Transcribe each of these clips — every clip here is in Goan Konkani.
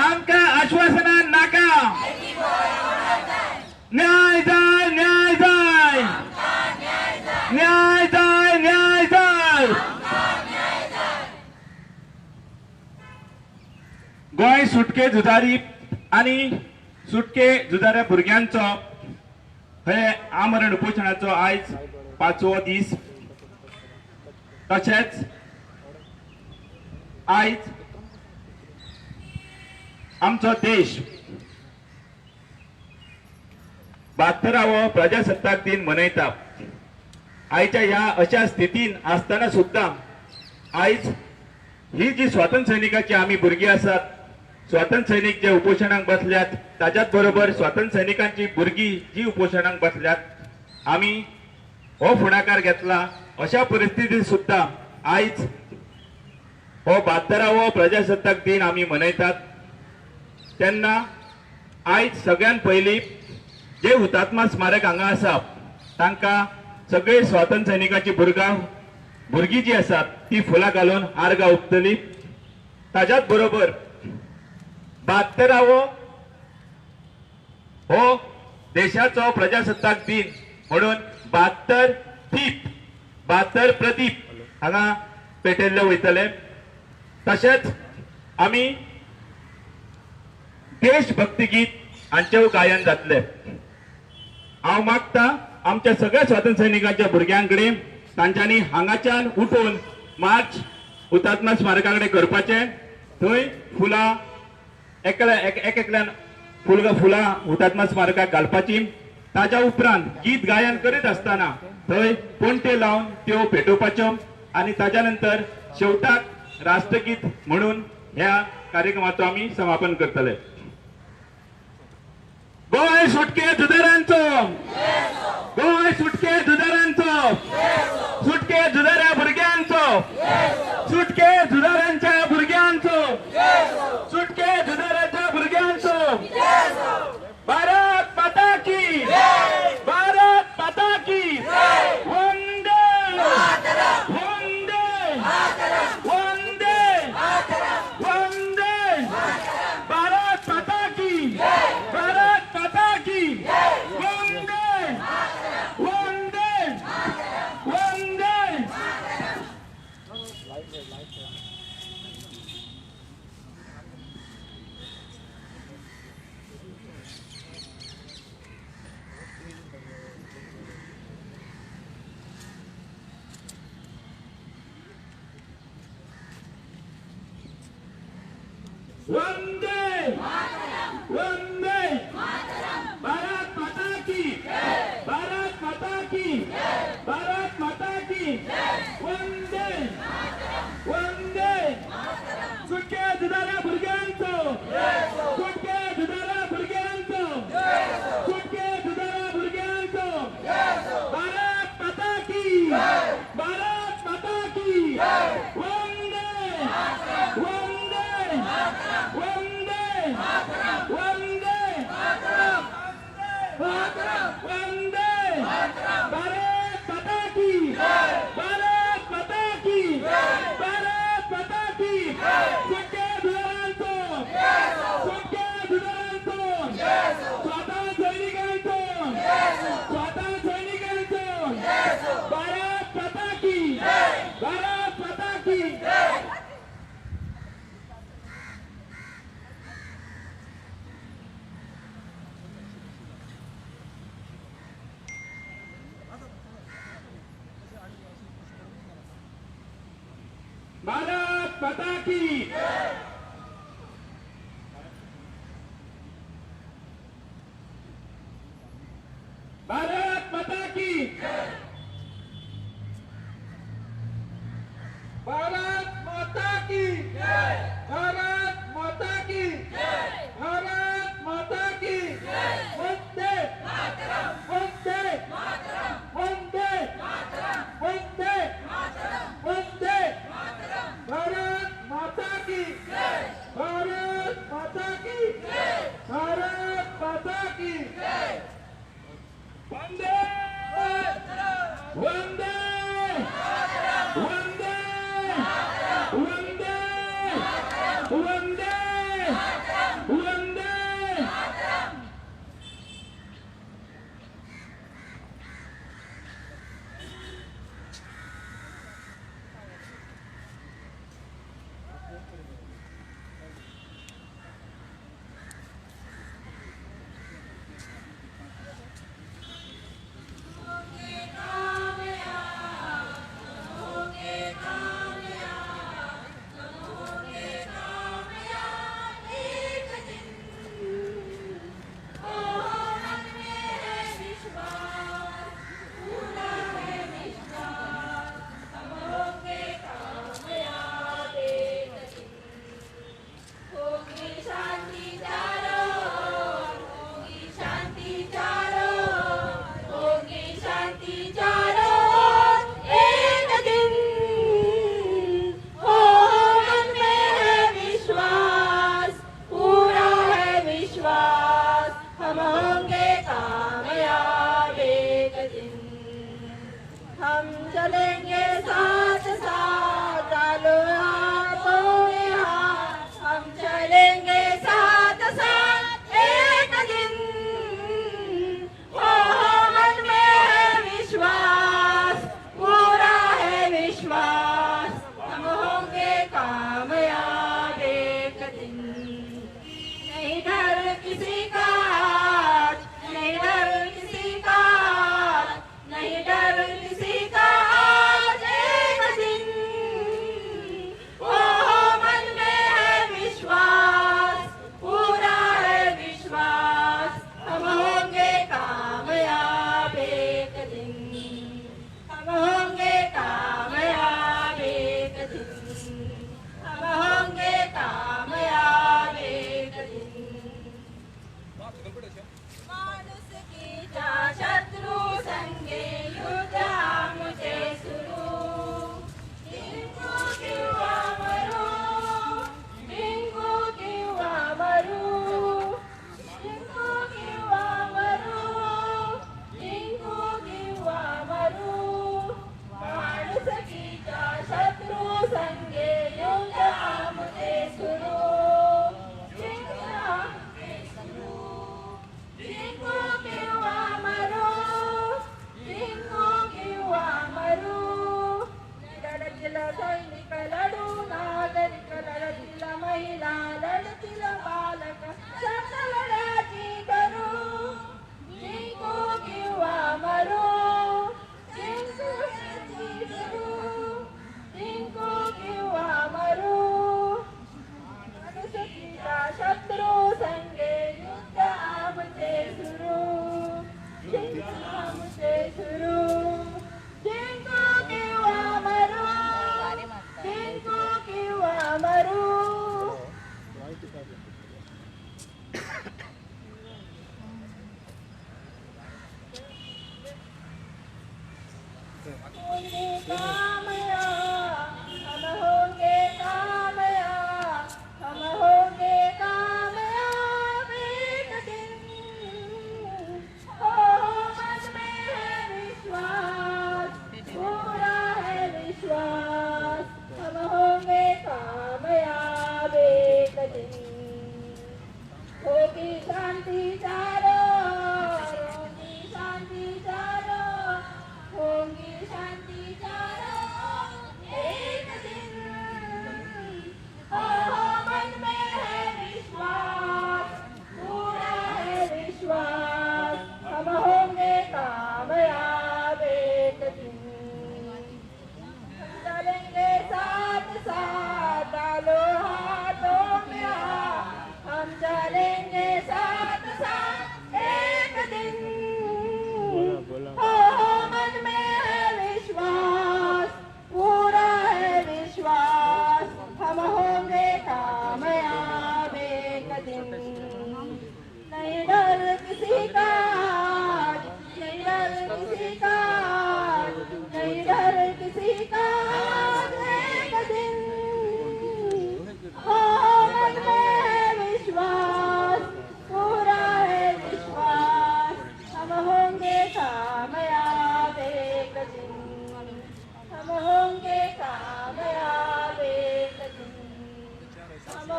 आमकां आश्वासनां नाका. न्याय जाय, न्याय जाय, न्याय जाय, न्याय जाय. गोंय सुटके झुजारी आनी सुटके झुजाऱ्या भुरग्यांचो हे आमरण उपोशणाचो आयज 5वो दीस. तशेंच आयज आमचो देश 72वो प्रजासत्ताक दिन मनयता. आयच्या ह्या अशा स्थितीन आसतना सुद्दां आयज ही जी स्वातंत्र्य सैनिकाची आमी भुरगीं आसात, स्वातंत्र्य सैनिक जे उपोशणाक बसल्यात, ताच्याच बरोबर स्वातंत्र्य सैनिकांची भुरगीं जी उपोशणाक बसल्यात, आमी हो फुडाकार घेतला. अशा परिस्थितीत सुद्दां आयज हो 72वो प्रजासत्ताक दिन आमी मनयतात. तेन्ना आयज सगळ्यात पयलीं जे हुतात्मा स्मारक हांगा आसा तांकां सगळे स्वातंत्र्य सैनिकाची भुरगीं जी आसात ती फुलां घालून आर्गां ओंपतली. ताच्याच बरोबर 72वो हो देशाचो प्रजासत्ताक दिन म्हणून 72 दीप, 72 प्रदीप हांगा पेटयल्ले वयतले. तशेंच आमी देशभक्ती गीत हांचें गायन जातलें. हांव मागता आमच्या सगळ्या स्वातंत्र्य सैनिकांच्या भुरग्यां कडेन तांच्यांनी हांगाच्यान उठून मार्च हुतात्मा स्मारका कडेन करपाचें. थंय फुलां एक एकल्यान फुलां हुतात्मा स्मारकाक घालपाची. ताज्या उपरांत गीत गायन करीत आसतना थंय पणटे लावन त्यो पेटोवपाच्यो आनी ताज्या नंतर शेवटाक राष्ट्रगीत म्हणून ह्या कार्यक्रमाचो आमी समापन करतले. गोंय सुटके झुजाऱ्यांचो, गोंय सुटके झुजाऱ्यांचो, सुटके झुजाऱ्या भुरग्यांचो, सुटके झुजाऱ्यांच्या भुरग्यांचो, सुटके झुजाऱ्यांच्या भुरग्यांचो. भारत माता की, भारत माता की. वंदे वंदे वंदे वंदे. भारत माता की, भारत माता की. वंदे वंदे वंदे. वंदे वंदे. भारत माता की, भारत माता की, भारत माता की. वंदे वंदे. सुटके झुजाऱ्या भुरग्यांचो, सुटके झुजाऱ्या भुरग्यांचो, सुटके झुजाऱ्या भुरग्यांचो. भारत माता की, भारत माता की. वंदे वंदे वंदे वंदे वंदे. भारत माता की, भारत माता की, भारत माता की. सुटके झुजाऱ्यांचो, सुटके झुजाऱ्यांचो, स्वातंत्र्य सैनिकांचो, स्वातंत्र्य सैनिकांचो. भारत माता की, भारत माता की. भारत माता की. भारत माता की. भारत माता की, भारत माता की, भारत माता की. वंदे वंदे वंदे वंदे वंदे. भारत माता की.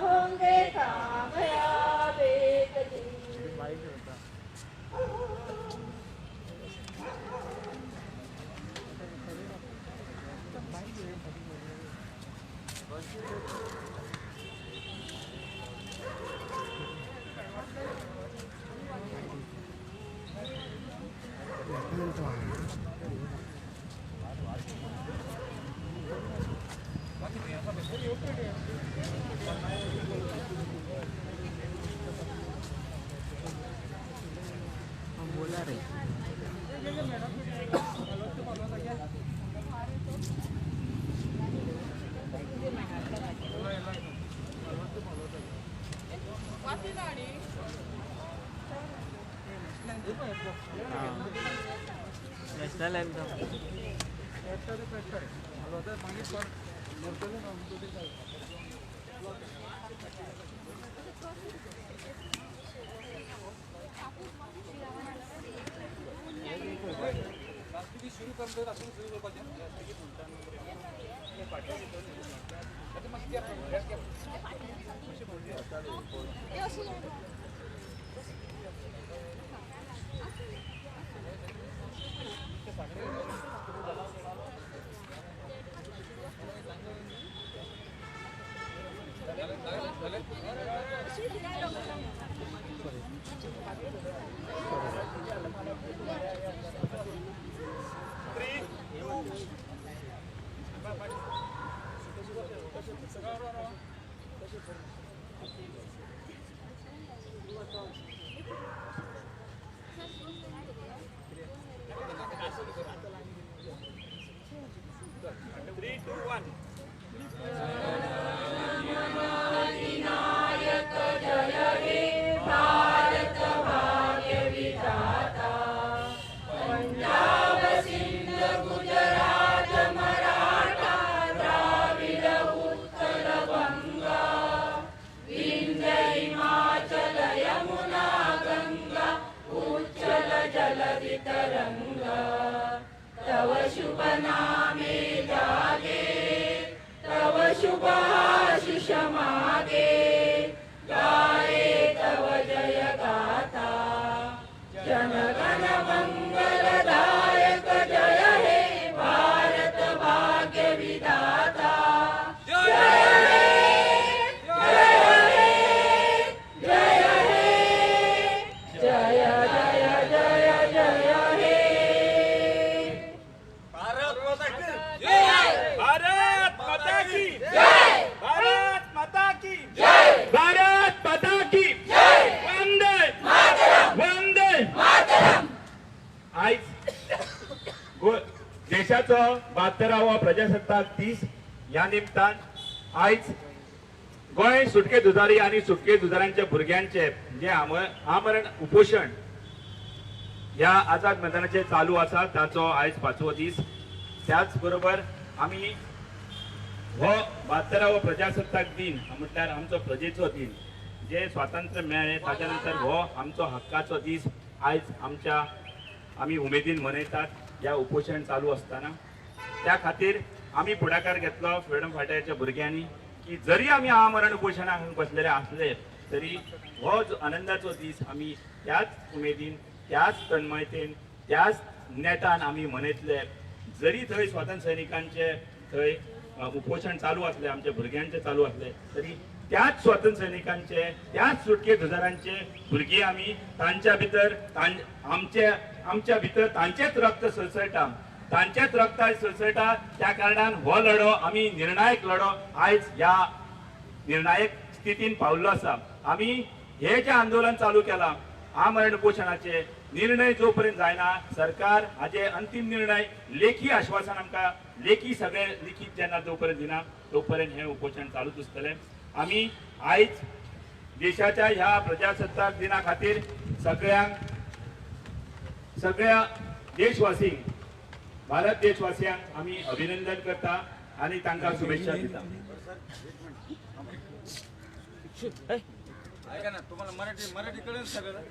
होंगे कामयाब एक दिन। तव शुभ नामे जागे, तव शुभ आशीष मागे, गाये तव जय गाथा। जन गण मंगलदायक जय हे भारत भाग्य विधाता। जय हे, जय हे, जय हे, जय जय जय जय हे। भारत माता की जय! भारत माता की जय! भारत माता की जय! भारत माता की जय! वंदे मातरम! वंदे मातरम! आयज देशाचो 72वो प्रजासत्ताक दीस ह्या निमतान आयज गोंय सुटके झुजारी आनी सुटके झुजाऱ्यांच्या भुरग्यांचे जे आमरण उपोशण ह्या आझाद मैदानाचेर चालू आसा ताचो आयज 5वो दीस। त्याच बरोबर आमी हो 72वो प्रजासत्ताक दिन म्हटल्यार आमचो प्रजेचो दिन, जे स्वातंत्र्य मेळ्ळें ताच्या नंतर हो आमचो हक्काचो दीस आयज आमच्या आमी उमेदीन मनयतात ह्या उपोशण चालू आसतना। त्या खातीर आमी फुडाकार घेतलो फ्रिडम फायटराच्या भुरग्यांनी की जरी आमी आमरण उपोशणाक बसलेले आसले तरी हो जो आनंदाचो दीस आमी त्याच उमेदीन, त्याच तन्मयतेन, त्याच नेटान आमी मनयतले। जरी थंय स्वातंत्र्य सैनिकांचे थंय उपोशण चालू आसले, आमच्या भुरग्यांचे चालू आसले, तरी त्याच स्वातंत्र्य सैनिकांचे, त्याच सुटके झुजाऱ्यांचे भुरगीं आमी तांच्या भितर आमच्या भितर तांचेच रक्त सळसळटा, तांचेच रक्त सळसळटा। त्या कारणान हो लढो आमी निर्णायक लढो आयज ह्या निर्णायक स्थितीन पावल्लो आसा। आमी हे जे आंदोलन चालू केलां आमरण उपोशणाचे निर्णय जो पर्यंत जायना सरकार हाजे अंतीम निर्णय लेखी आश्वासन आमकां लेखी सगळे लिखीत जेन्ना जो पर्यंत दिना तो पर्यंत हे उपोशण चालूच आसतलें। आमी आयज देशाच्या ह्या प्रजासत्ताक दिना खातीर सगळ्यांक, सगळ्या देशवासींक, भारत देशवासियांक आमी अभिनंदन करता आनी तांकां शुभेच्छा दिता। ऐका ना, तुम्हाला मराठी मराठी कळेल सगळं।